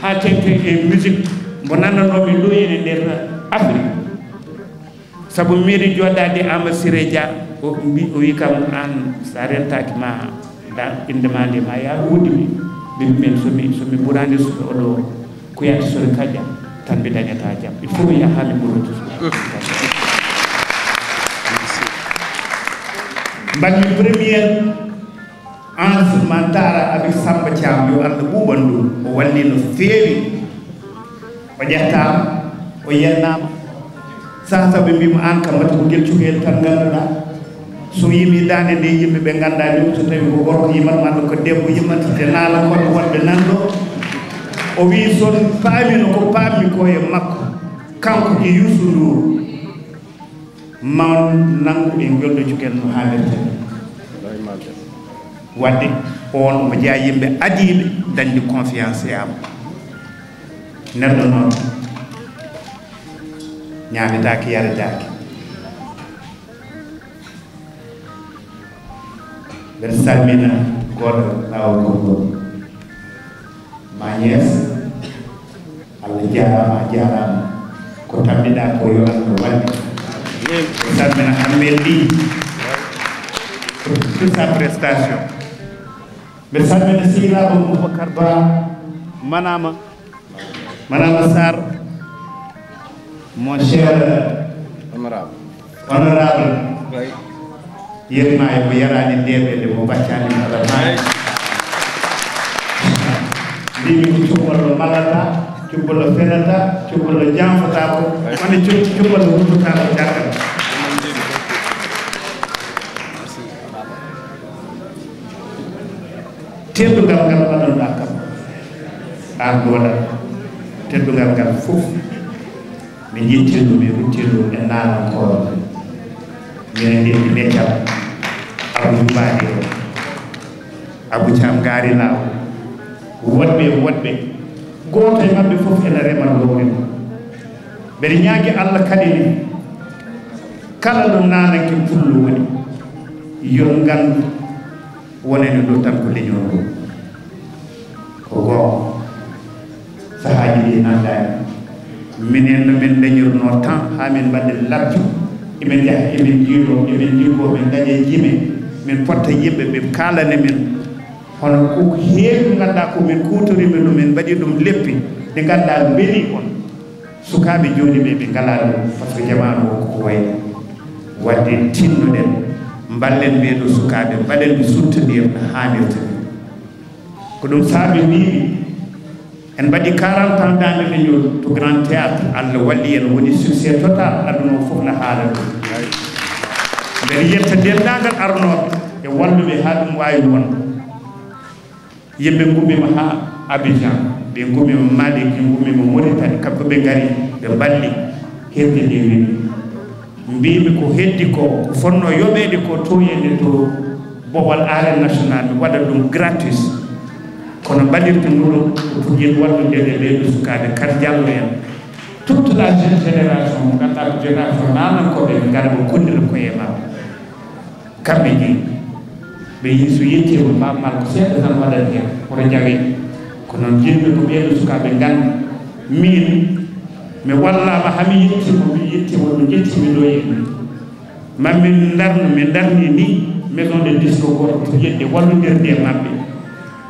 haa teŋti e musique mbo nannanoomi ɗo e nder Afrique. Sabu mi meeɗi jooɗaade e Amadou Siré Dia, o mbi-, o wi kam, aan, so a rentaaki ma, da-, innde ma nde ma yah, o uddi mi. Mbi-, min, so mi, so mi ɓuraani so oɗo kuyaati sori kajam, tan mi dañataa jam. Il faut mi yaha mi ɓuroto. Mbaɗmi premier enregistrement avec Samba Thiam, yo Allah ɓuuɓan ɗum. O walli no feewi. O ƴettaama, o yennaama. Saha saha ɓe mbiima, aan kam, mbaɗ ko ngel cukayel tan ngannduɗaa. So yimi daande nde, yimɓe ɓe nganndaa ɗum, so tawi ko gorko yimat, maa ɗum ko debbo yimat, te naalankooɓe wonɓe nan ɗo. O wii, so paamino ko paammi ko e makko, kanko e Youssou Ndour, ma on nanngu e ngel ɗo cukayel no haalirta ni. Waɗde oon omo jeyaa yimɓe adiiɓe dañde confiance e am. Neɗɗo noon ñaametaake, yaretaake. Mbeɗa salmina goɗɗo laawol ngol ngol. Ma Niass, Allah jaaraama, a jaaraama. Ko tambiɗaa ko yo Allah wallu. Mbeɗa salmina Hammet Ly pour sa prestation. Mbeɗa salmina sehilaaɓe Boubacar Ba, Manama. Manama Sarr, mon cher honorable, honorable, yetma e mo yaraani ndeɓe nde mo baccani kala maani. Mbimi ko cuballo malata, cuballo fenata, cuballo janfotako, woni cu-, cuballo wurtotako caggal. Teddungal ngal mbaɗanɗaa kam, aan gooɗaa, teddungal ngal fof, mi ƴetti ɗum, mi rutti ɗum e naalankooɓe. Minen ndenndi meccal Abdou Badi o. Abou Thiam ngaari laawol. Woɗɓe e woɗɓe, gooto e maɓɓe fof ene rema lowre mum. Mbeɗa ñaagi Allah kadi ne, kala ɗo naananke pullo woni, yo nganndu wonani ɗo tan ko leñol ngol. Ko goonga. Sahaaji ɗi nandaani. Minen no min dañirnoo temps haa min mbaɗi labbi. Emin njaha, emin njiiloo, emin njiggoo, min daña jime. Min potta yimɓe, ɓe kaalana min. Hono ko heewi ko ngannduɗaa ko min kuutoriima ɗum, min mbaɗi ɗum leppi. Ɗi ngannduɗaa mbeli on. Sukaaɓe jooni ɓe, ɓe ngalaa ɗum. Parce que jamaanu o ko wayi. Waɗde tinnoɗen, mballen ɓee ɗoo sukaaɓe, mbaɗen ɓe suttondir no haanirta ni. Ko ɗum saabi mbiimi, en mbaɗi quarante ans dans le leñol to Grand Théâtre. Allah walli en, woni succès total, aduna o fof na haala ɗum. Mbeɗa yetta denndaangal arnooɓe e walluɓe haa ɗum waawi won. Yimɓe ngummiima haa Abidjan, ɓe ngummiima Mali, ɓe ngummiima Mauritanie, kamɓe ɓe ngari, ɓe mballi, heewde nde weli. Mbiimi ko heddi ko, ko fotnoo yoɓeede ko, tooñeede to Bobol Arène Nationale, mi waɗa ɗum gratuit. Kono mbaɗirte muɗum ko pour yen wallude e ɓee ɗoo sukaaɓe, Kar Diallo en. Toute la jeune génération, mo ngannduɗaa ko génération naanankooɓe, ɓe ngara ɓe kollira koye maɓɓe. Kamɓe jeyi. Ɓe yi so yettiima, Baaba Maal ko seeɗa tan waɗata heen, hoto jawe. Ko noon, jiɗmi ko ɓee ɗoo sukaaɓe ngannda, miin, mi wallaama, haa mi yettiima, mi yettiima, mi yettiima ɗo e Mamin ndarnu, min ndarni ni maison de disque gooto pour yedde wallondirde e maɓɓe,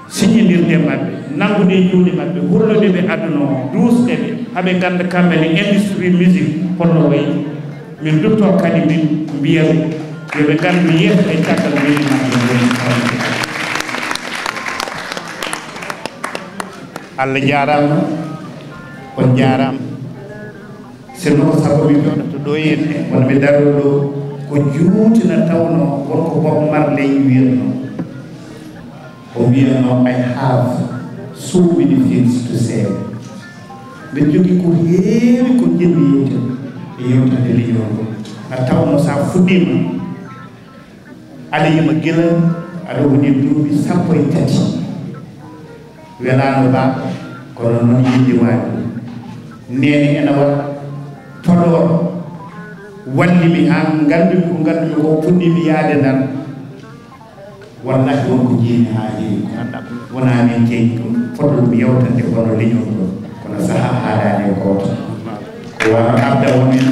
siññinirde e maɓɓe, nanngude e juuɗe maɓɓe, hollude ɓe aduna o, duusde ɓe, haa ɓe ngannda kamɓe ne industrie musique holno wayi. Min dutto kadi min mbiya ɓe, yo ɓe nganndu yeeso e caggal weli maɓɓe ngoni. Allah jaaraama, on jaaraama. Sinno ko sago mi jooɗoto ɗo e enne, wona mi daroo ɗo, ko juuti na tawnoo won ko Bob Marley wiyatnoo. O wiyatnoo, "I have so many things to say." Mbeɗa jogii ko heewi ko njiɗmi yewtude e yewtande leñol ngol. Na tawnoo so a fuɗɗiima, aɗa yima gila aɗa woni duuɓi sappo e tati. Welaano ba, kono noon yiɗde waɗi. Neene ena waɗa Podor, walli mi haa nganndu-mi ko nganndu-mi ko, puɗɗii-mi yahde Ndar. Wallahi won ko njiimi haa heewi ko. Wonaa min jeyi ɗum, fotɗo ɗum yewtande kono leñol ngol. Kono sahaa haalaani e gooto. Ko wano adda women,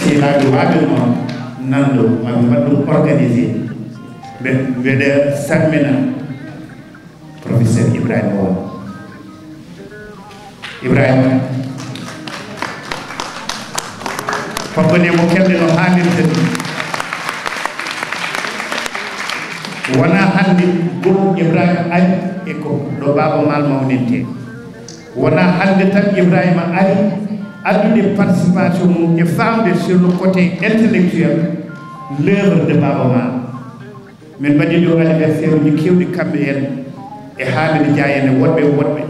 sehilaaɓe waaɓe noon, nanndo, ma ɓe mbaɗ ɗum organisé. Mbe-, mbeɗa salmina professeur Ibrahima Won. Ibrahima, faggonee mo kelɗe no haanirta ni. Wonaa hannde gom Ibrahima ari e ko ɗo Baaba Maal mawnintee. Wonaa hannde tan Ibrahima ari addude participation mum e faamde sur le côté intellectuel l'œuvre de Baaba Maal. Min mbaɗi ɗo anniversaire uji keewɗi kamɓe en e Hamidou Dia en e woɗɓe e woɗɓe.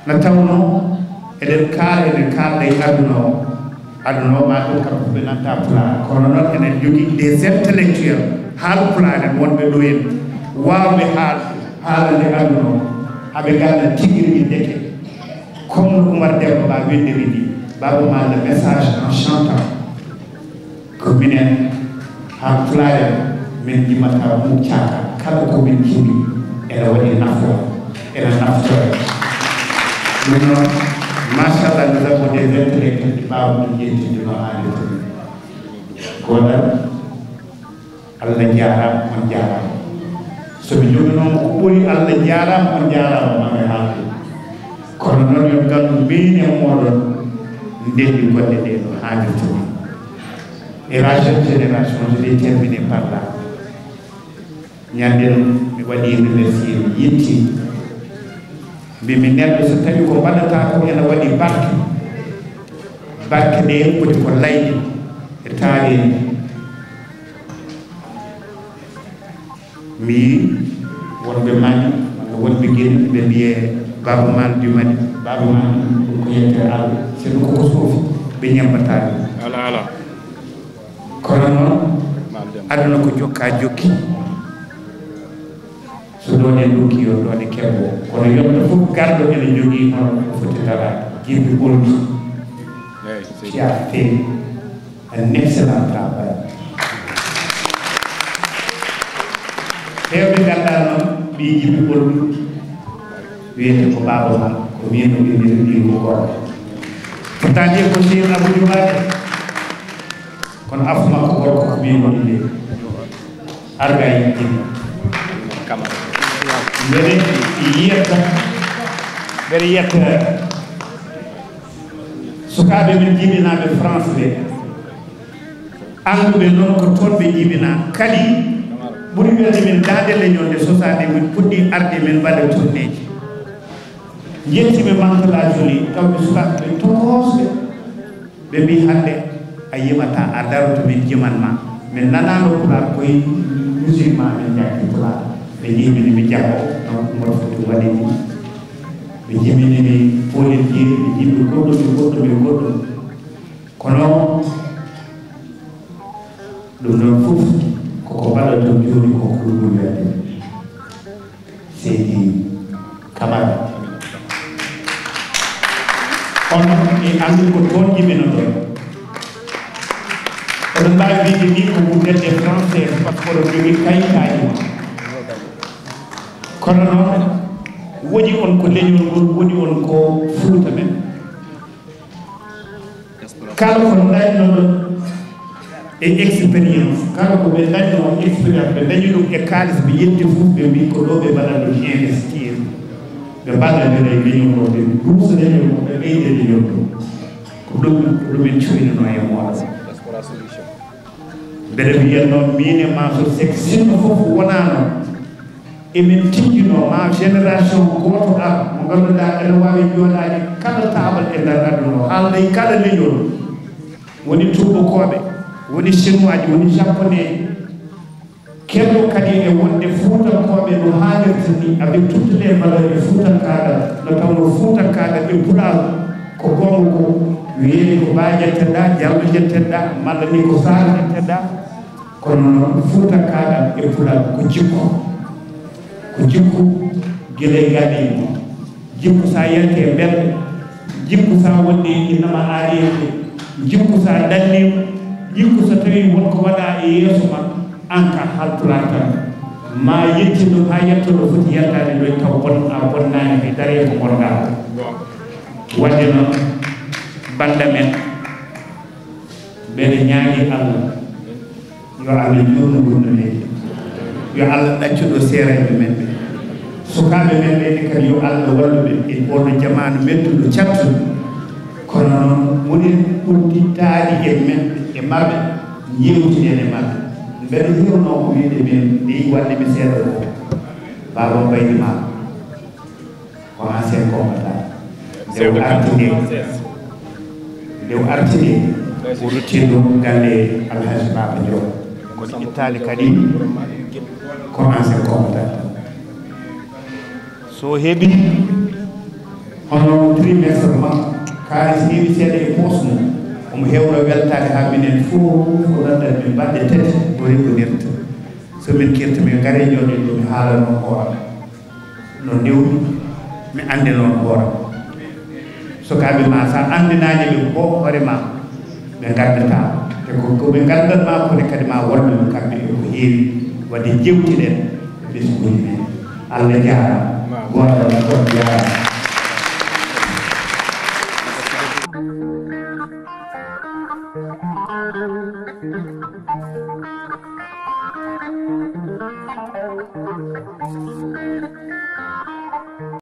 Na tawnoo eɗen kaala, eɗen kaalda e aduna o. Aduna o maa ɗum kamɓe fof ɓe nanta Pulaar. Kono noon eɗen njogii des intellectuels haalpulaar en wonɓe ɗo en waawɓe haal-, haalande aduna o. Aɓe ngannda tigi rigi ndeke. Comme no Oumar Demba Ba winndiri ni, Baaba Maal le message en chantant. Ko minen, haa Pulaar en, min njimata muccaaka, kala ko min njiimi, ene waɗi nafoore, ene naftora. Ɗum noon, machallah, nous avons des intellectuels ɗi mbaawa ɗum yewtinde no haanirta ni. Goodal, Allah jaaraama, on jaaraama. So mi joginoo ko ɓuri Allah jaaraama, on jaaraama, maa mi haalde. Kono noon, yo nganndu, miin e mooɗon ndenndi golle ɗe no haanirta ni. Et la jeune génération, je vais terminer par là. Ñande mi waɗi remercier, mi yetti. Mbimi neɗɗo so tawi ko mbaɗata ko ena waɗi barke, barke ɗe poti ko layde e taarede. Mi yii wonɓe Mali, walla wonɓe Guinée, ɓe mbiyee Baaba Maal du Mali, Baaba Maal ɗum ko yettere Allah, so ɗum koko soofi, ɓe ñammbataa ɗum. Ala, ala. Kono noon, aduna ko jokka jokki. Ɗoon en ndokki yo ɗoon e kebbo. Kono yonta fof garɗo ene jogii hono ko foti daraade. Gimbi ɓoldu. Tu as fait un excellent travail. Heewɓe nganndaa noon ɓiy Gimbi ɓoldu wiyete ko baaba ma, ko miin o inniri ɗi ko gorko. Pourtant ɗi ko Seydi Abou Diouf waɗe. Kono afo makko gorko ko miin o inniri. Arga e Gimbi. Mbeɗe yetta, mbeɗe yetta sukaaɓe men jibinaaɓe France ɓe. Annduɓe noon ko toon ɓe jibinaa. Kadi ɓuri welde min daande leñol nde sosaade min puɗɗi arde min mbaɗa tourneeji. Njettiɓe Mantoula Jolie tawɓe sukaaɓe ɓe tokosɓe. Ɓe mbi hannde a yimata a daroto min jiman ma. Min nanaano pulaar koye musique ma min jaggi pulaar. Ɓe jibini mi janngo donc mboɗo foti waɗi ni. Ɓe jibini mi polel jeeri ɓe jibi goɗɗum e goɗɗum e goɗɗum. Kono ɗum ɗon fof koko mbaɗa toon jooni ko kulgol welɓe. Seydi Kamara. On e anndi ko toon jibinoɗon. Oɗon mbaawi wiide ni ko wuddere français parce que oɗon jogii kayitaaji mon. Kono noon woni on ko leñol ngol, woni on ko Fuuta men. Kala ko dañnoɗon e expérience, kala ko ɓe dañno expérience, ɓe dañi ɗum e kaalis, ɓe yetti fof, ɓe mbi ko ɗo ɓe mbaɗat ɗum investir. Ɓe mballondira e leñol ngol, ɓe duusa leñol ngol, ɓe ɓeyde leñol ngol. Ko ɗum, ko ɗum en cuynano e mooɗon. Mbeɗa wiya noon, miin e Mansour Seck, sinno fof wonaano, emin tinjinoo ma génération gooto ar, mo ngannduɗaa ene waawi jooɗaade kala taabal e nder aduna o, haalda e kala leñol, woni tuubakooɓe, woni chinois ji, woni japonais ji. Keɗo kadi e wonde Fuutankooɓe no haanirta ni, avec toutes les valeurs e Fuutankaagal, no tawnoo Fuutankaagal e Pulaar ko goonga ko, wiyeede ko Bah ƴetteɗaa, Jallo ƴetteɗaa, malla ni ko Saar ƴetteɗaa. Kono noon, Fuutankaagal e Pulaar ko jikku. Ko jikku gila e galle mum. Jikku so a yalti e mbelɗe, jikku so a wonde e innama aariyeede, jikku so a ɗanniima, jikku so tawii won ko waɗaa e yeeso ma, aan ka haalturaaka tan. Ma yettin ɗum haa yetto ɗo foti yaltaade ɗo taw bon-, a bonnaani hay dara e ko ngonɗaa ko. Waɗde noon, bannda men, mbeɗa ñaagii Allah. Yo Allah juutnu ɓurɗo leydi. Yo Allah ɗaccu ɗo seerayɓe men ɓe. Sukaaɓe men ɓe kadi yo Allah wallu ɓe e oɗo jamaanu mettuɗo cattuɗo. Kono noon woni ɓurtittaade e men e maɓɓe yewtiden e maɓɓe. Mbeɗa hirnoo ko wiyde min ɗi waɗde mi seeɗa ko baaba mbaydi ma. Ko ancien combattant. Nde o arti nde, nde o arti nde, o rutti ɗum galle Alhaji Baba Diop. Kono ittaali kadi ko ancien combattant. So heɓi hono trimestre ma, kaalis heewi seeɗa e poos mum, omo heewno weltaade haa minen fof ko noddan min mbaɗde tati, o reggondirta. So min kirti, min ngari jooɗi ɗo, mi haalano hoore. No ndewmi, mi anndino hoore. Sukaaɓe ma, so a anndinaani ɓe ko hoore ma, ɓe ngaddataa. Te ko, ko ɓe ngaddat ma, kono kadi ma wallu ɓe kamɓe e ko heewi. Wadde jewtiɗen e ɓesnguuji men. Allah jaaraama. Goonga, on jaaraama.